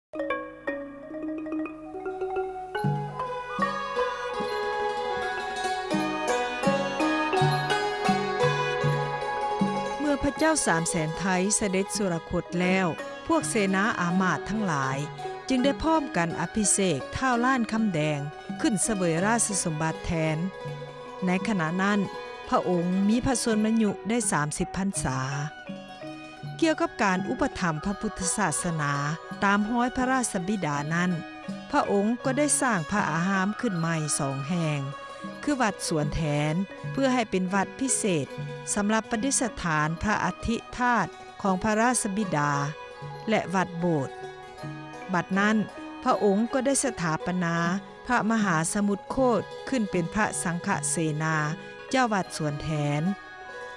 ເມື່ອພະເຈົ້າສາມແສນໄທສະເດັດສຸລະຄົດແລ້ວ, ພວກເສນາອາມາດທັງຫຼາຍຈຶ່ງໄດ້ພ້ອມກັນອະພິເສກທ້າວລ້ານຄຳແດງຂຶ້ນສະເຫວີຍລາຊະສົມບັດແທນ. ໃນຂະນະນັ້ນ, ພະອົງມີພະຊົນມາຍຸໄດ້ສາມສິບພັນສາ. ກ່ຽວກັບການອຸປະຖຳພະພຸດທະສາສະໜາຕາມຮອຍພະລາຊະບິດານັ້ນ, ພະອົງກໍໄດ້ສ້າງພະອາຮາມຂຶ້ນໃໝ່ສອງແຫ່ງ, ຄືວັດສວນແທນ ເພື່ອໃຫ້ເປັນວັດພິເສດສຳລັບປະດິດສະຖານພະອັດຖິທາດຂອງພະລາຊະບິດາ ແລະ ວັດໂບດ. ບັດນັ້ນ, ພະອົງກໍໄດ້ສະຖາປະນາ ພະມະຫາສະໝຸດໂຄດຂຶ້ນເປັນພະສັງຄະເສນາເຈົ້າວັດສວນແທນ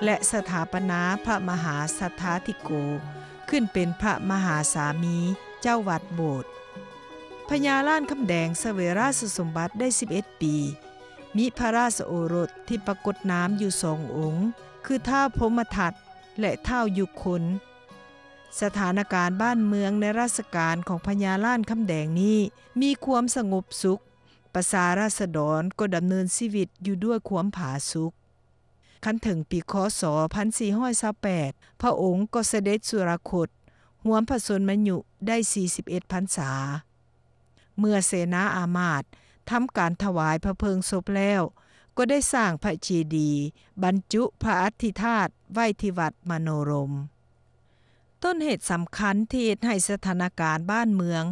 ແລະ ສະຖາປະນາພະມະຫາສັດຖາທິໂກຂຶ້ນເປັນພະມະຫາສາມີເຈົ້າວັດໂບດ. ພະຍາລ້ານຄຳແດງສະເຫວີຍລາຊະສົມບັດໄດ້ສິບເອັດປີ, ມີພະລາຊະໂອລົດທີ່ປາກົດນາມຢູ່ສອງອົງ ຄືທ້າວພົມມະທັດ ແລະ ທ້າວຍຸຄົນ. ສະຖານະການບ້ານເມືອງໃນລາຊະການຂອງພະຍາລ້ານຄຳແດງນີ້ມີຄວາມສະຫງົບສຸກ, ປະຊາລາຊະດອນກໍດຳເນີນຊີວິດຢູ່ດ້ວຍຄວາມຜາສຸກ. ຄັນເຖິງປີ ຄ.ສ. ພັນສີ່ຮ້ອຍຊາວແປດ ພະອົງກໍສະເດັດສຸລະຄົດ ຮວມພະຊົນມາຍຸໄດ້ສີ່ສິບເອັດພັນສາ. ເມື່ອເສນາອາມາດທຳການຖວາຍພະເພີງສົບແລ້ວ, ກໍໄດ້ສ້າງພະເຈດີບັນຈຸພະອັດຖິທາດໄວ້ທີ່ວັດມະໂນລົມ. ຕົ້ນເຫດສຳຄັນທີ່ເຮັດໃຫ້ສະຖານະການບ້ານເມືອງ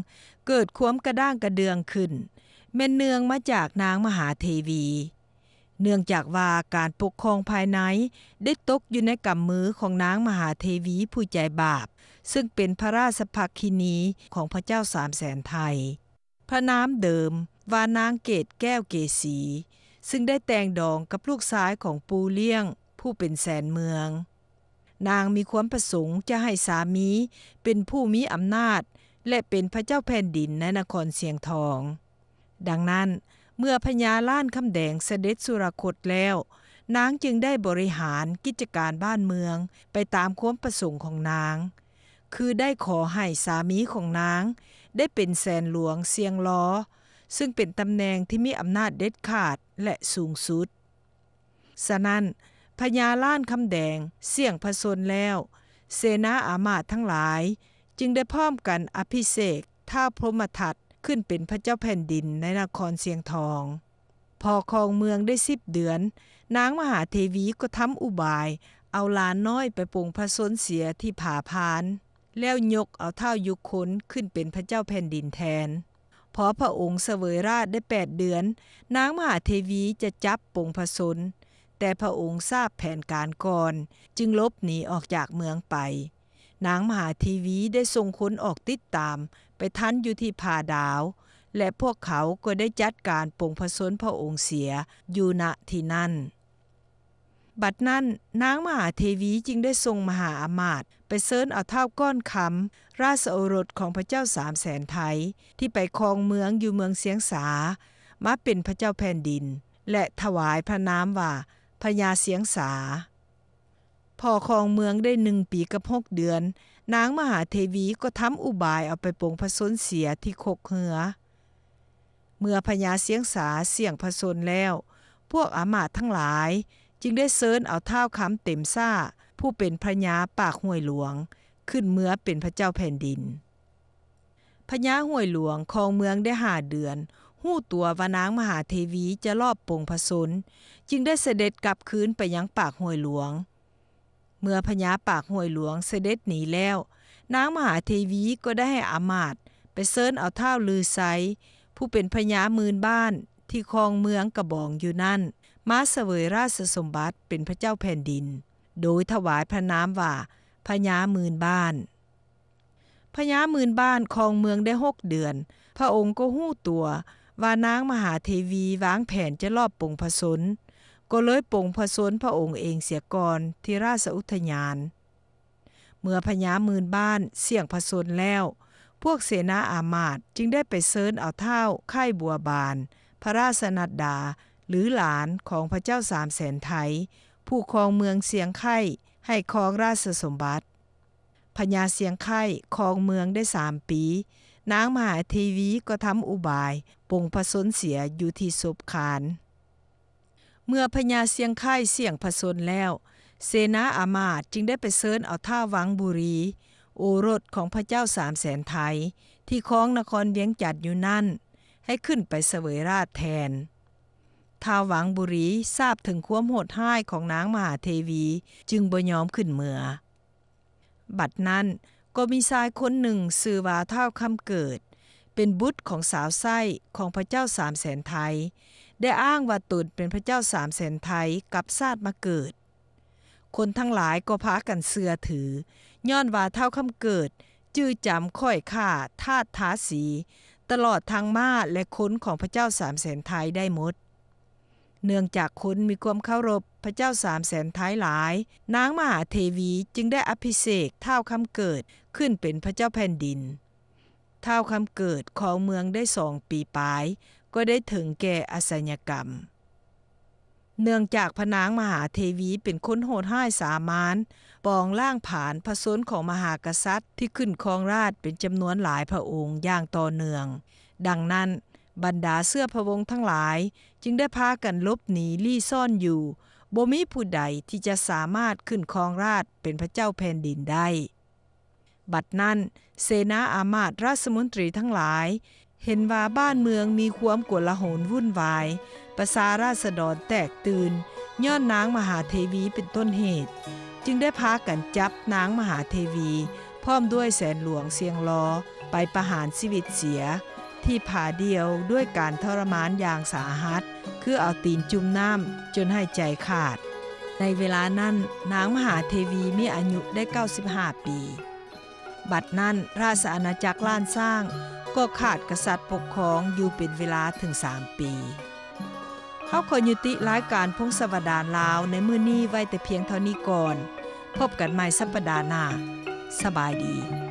ເກີດຄວາມກະດ້າງກະເດືອງຂຶ້ນ ແມ່ນເນື່ອງມາຈາກນາງມະຫາເທວີ, ເນື່ອງຈາກວ່າການປົກຄອງພາຍໃນໄດ້ຕົກຢູ່ໃນກຳມືຂອງນາງມະຫາເທວີຜູ້ໃຈບາບ, ເຊິ່ງເປັນພະລາຊະພັກຄີນີຂອງພະເຈົ້າສາມແສນໄທ. ພະນາມເດີມວ່ານາງເກດແກ້ວເກສີ, ຊຶ່ງໄດ້ແຕ່ງດອງກັບລູກຊາຍຂອງປູ່ລ້ຽງຜູ້ເປັນແສນເມືອງ. ນາງມີຄວາມປະສົງຈະໃຫ້ສາມີເປັນຜູ້ມີອຳນາດ ແລະ ເປັນພະເຈົ້າແຜ່ນດິນໃນນະຄອນຊຽງທອງ. ດັ່ງນັ້ນ, ເມື່ອພະຍາລ້ານຄຳແດງສະເດັດສຸລະຄົດແລ້ວ, ນາງຈຶ່ງໄດ້ບໍລິຫານກິດຈະການບ້ານເມືອງໄປຕາມຄວາມປະສົງຂອງນາງ, ຄືໄດ້ຂໍໃຫ້ສາມີຂອງນາງໄດ້ເປັນແສນຫຼວງຊຽງລໍ, ຊຶ່ງເປັນຕຳແໜ່ງທີ່ມີອຳນາດເດັດຂາດ ແລະ ສູງສຸດ. ສະນັ້ນ, ພະຍາລ້ານຄຳແດງສ່ຽງພະຊົນແລ້ວ, ເສນາອາມາດທັງຫຼາຍຈຶ່ງໄດ້ພ້ອມກັນອະພິເສກທ້າວພົມມະທັດຂຶ້ນເປັນພະເຈົ້າແຜ່ນດິນໃນນະຄອນຊຽງທອງ. ພໍຄອງເມືອງໄດ້ສິບເດືອນ, ນາງມະຫາເທວີກໍທຳອຸບາຍເອົາຫຼານນ້ອຍໄປປົງພະຊົນເສຍທີ່ຜາພານ, ແລ້ວຍົກເອົາທ້າວຍຸຄົນຂຶ້ນເປັນພະເຈົ້າແຜ່ນດິນແທນ. ພໍພະອົງສະເຫວີຍລາດໄດ້ແປດເດືອນ, ນາງມະຫາເທວີຈະຈັບປົງພະຊົນ, ແຕ່ພະອົງຊາບແຜນການກ່ອນ, ຈຶ່ງຫຼົບໜີອອກຈາກເມືອງໄປ. ນາງມະຫາເທວີໄດ້ສົ່ງຄົນອອກຕິດຕາມໄປທັນຢູ່ທີ່ຜາດາວ, ແລະ ພວກເຂົາກໍໄດ້ຈັດການປົງພະຊົນພະອົງເສຍຢູ່ ນະ ທີ່ນັ້ນ. ບັດນັ້ນ, ນາງມະຫາເທວີຈຶ່ງໄດ້ສົ່ງມະຫາອາມາດໄປເຊີນເອົາທ້າວກ້ອນຄຳ ລາຊະໂອລົດຂອງພະເຈົ້າສາມແສນໄທ ທີ່ໄປຄອງເມືອງຢູ່ເມືອງຊຽງສາ ມາເປັນພະເຈົ້າແຜ່ນດິນ ແລະ ຖວາຍພະນາມວ່າພະຍາຊຽງສາ. ພໍຄອງເມືອງໄດ້ໜຶ່ງປີກັບຫົກເດືອນ, ນາງມະຫາເທວີກໍທຳອຸບາຍເອົາໄປປົງພະຊົນເສຍທີ່ຄົກເຮືອ. ເມື່ອພະຍາຊຽງສາສ່ຽງພະຊົນແລ້ວ, ພວກອາມາດທັງຫຼາຍຈຶ່ງໄດ້ເຊີນເອົາທ້າວຄຳເຕັມຊ້າ ຜູ້ເປັນພະຍາປາກຫ້ວຍຫຼວງ ຂຶ້ນເມືອເປັນພະເຈົ້າແຜ່ນດິນ. ພະຍາຫ້ວຍຫຼວງຄອງເມືອງໄດ້ຫ້າເດືອນ, ຮູ້ຕົວວ່ານາງມະຫາເທວີຈະລອບປົງພະຊົນ, ຈຶ່ງໄດ້ສະເດັດກັບຄືນໄປຍັງປາກຫ້ວຍຫຼວງ. ເມື່ອພະຍາປາກຫ້ວຍຫຼວງສະເດັດໜີແລ້ວ, ນາງມະຫາເທວີກໍໄດ້ໃຫ້ອາມາດໄປເຊີນເອົາທ້າວລືໄຊ ຜູ້ເປັນພະຍາໝື່ນບ້ານທີ່ຄອງເມືອງກະບອງຢູ່ນັ້ນ ມາສະເຫວີຍລາຊະສົມບັດເປັນພະເຈົ້າແຜ່ນດິນ, ໂດຍຖວາຍພະນາມວ່າພະຍາໝື່ນບ້ານ. ພະຍາໝື່ນບ້ານຄອງເມືອງໄດ້ຫົກເດືອນ, ພະອົງກໍຮູ້ຕົວວ່ານາງມະຫາເທວີວາງແຜນຈະລອບປົງພະຊົນ, ກໍເລີຍປົງພະຊົນພະອົງເອງເສຍກ່ອນທີ່ລາຊະອຸທະຍານ. ເມື່ອພະຍາໝື່ນບ້ານສ່ຽງພະຊົນແລ້ວ, ພວກເສນາອາມາດຈຶ່ງໄດ້ໄປເຊີນເອົາທ້າວໄຂ່ບົວບານ ພະລາຊະນັດດາ ຫຼື ຫຼານຂອງພະເຈົ້າສາມແສນໄທ ຜູ້ຄອງເມືອງຊຽງໄຂ່ ໃຫ້ຄອງລາຊະສົມບັດ. ພະຍາຊຽງໄຂ່ຄອງເມືອງໄດ້ສາມປີ, ນາງມະຫາເທວີກໍທຳອຸບາຍປົງພະຊົນເສຍຢູ່ທີ່ສົບຄານ. ເມື່ອພະຍາຊຽງໄຄ້ສ່ຽງພະຊົນແລ້ວ ເສນາອາມາດຈຶ່ງໄດ້ໄປເຊີນເອົາທ້າວວັງບູຣີ ໂອລົດຂອງພະເຈົ້າສາມແສນໄທ ທີ່ຄອງນະຄອນວຽງຈັນຢູ່ນັ້ນ ໃຫ້ຂຶ້ນໄປສະເຫວີຍລາດແທນ. ທ້າວວັງບູຣີຊາບເຖິງຄວາມໂຫດຮ້າຍຂອງນາງມະຫາເທວີ ຈຶ່ງບໍ່ຍອມຂຶ້ນເມືອ. ບັດນັ້ນກໍມີຊາຍຄົນໜຶ່ງຊື່ວ່າທ້າວຄຳເກີດ ເປັນບຸດຂອງສາວໃຊ້ຂອງພະເຈົ້າສາມແສນໄທ ໄດ້ອ້າງວ່າຕົນເປັນພະເຈົ້າສາມແສນໄທກັບຊາດມາເກີດ. ຄົນທັງຫຼາຍກໍພາກັນເຊື່ອຖື ຍ້ອນວ່າທ້າວຄຳເກີດຈື່ຈຳຄ້ອຍຂ້າທາດທາສີ ຕະຫຼອດທັງມ້າ ແລະ ຄົນຂອງພະເຈົ້າສາມແສນໄທໄດ້ໝົດ. ເນື່ອງຈາກຄົນມີຄວາມເຄົາລົບພະເຈົ້າສາມແສນໄທຫຼາຍ, ນາງມະຫາເທວີຈຶ່ງໄດ້ອະພິເສກທ້າວຄຳເກີດຂຶ້ນເປັນພະເຈົ້າແຜ່ນດິນ. ທ້າວຄຳເກີດຄອງເມືອງໄດ້ສອງປີປາຍ ກໍໄດ້ເຖິງແກ່ອະໄສຍະກຳ. ເນື່ອງຈາກພະນາງມະຫາເທວີເປັນຄົນໂຫດຮ້າຍສາມານ, ປອງລ້າງຜານພະຊົນຂອງມະຫາກະສັດທີ່ຂຶ້ນຄອງລາດເປັນຈຳນວນຫຼາຍພະອົງຢ່າງຕໍ່ເນື່ອງ. ດັ່ງນັ້ນ, ບັນດາເຊື້ອພະວົງທັງຫຼາຍຈຶ່ງໄດ້ພາກັນຫຼົບໜີລີ້ຊ່ອນຢູ່, ບໍ່ມີຜູ້ໃດທີ່ຈະສາມາດຂຶ້ນຄອງລາດເປັນພະເຈົ້າແຜ່ນດິນໄດ້. ບັດນັ້ນ, ເສນາອາມາດ, ຣາຊມົນຕີທັງຫຼາຍ ເຫັນວ່າບ້ານເມືອງມີຄວາມໂກລາຫົນວຸ່ນວາຍ, ປະຊາລາຊະດອນແຕກຕື່ນ ຍ້ອນນາງມະຫາເທວີເປັນຕົ້ນເຫດ, ຈຶ່ງໄດ້ພາກັນຈັບນາງມະຫາເທວີ ພ້ອມດ້ວຍແສນຫຼວງຊຽງລໍ ໄປປະຫານຊີວິດເສຍ ທີ່ຜາດ່ຽວດ້ວຍການທໍລະມານຢ່າງສາຫັດ ຄືເອົາຕີນຈຸ່ມນ້ຳຈົນຫາຍໃຈຂາດ. ໃນເວລານັ້ນ, ນາງມະຫາເທວີມີອາຍຸໄດ້ເກົ້າສິບຫ້າປີ. ບັດນັ້ນ, ລາຊະອານາຈັກລ້ານຊ້າງກໍຂາດກະສັດປົກຄອງຢູ່ເປັນເວລາເຖິງສາມປີ. ເຮົາຂໍຍຸຕິລາຍການພົງສະວະດານລາວໃນມື້ນີ້ໄວ້ແຕ່ພຽງເທົ່ານີ້ກ່ອນ. ພົບກັນໃໝ່ສັບປະດາໜ້າ. ສະບາຍດີ.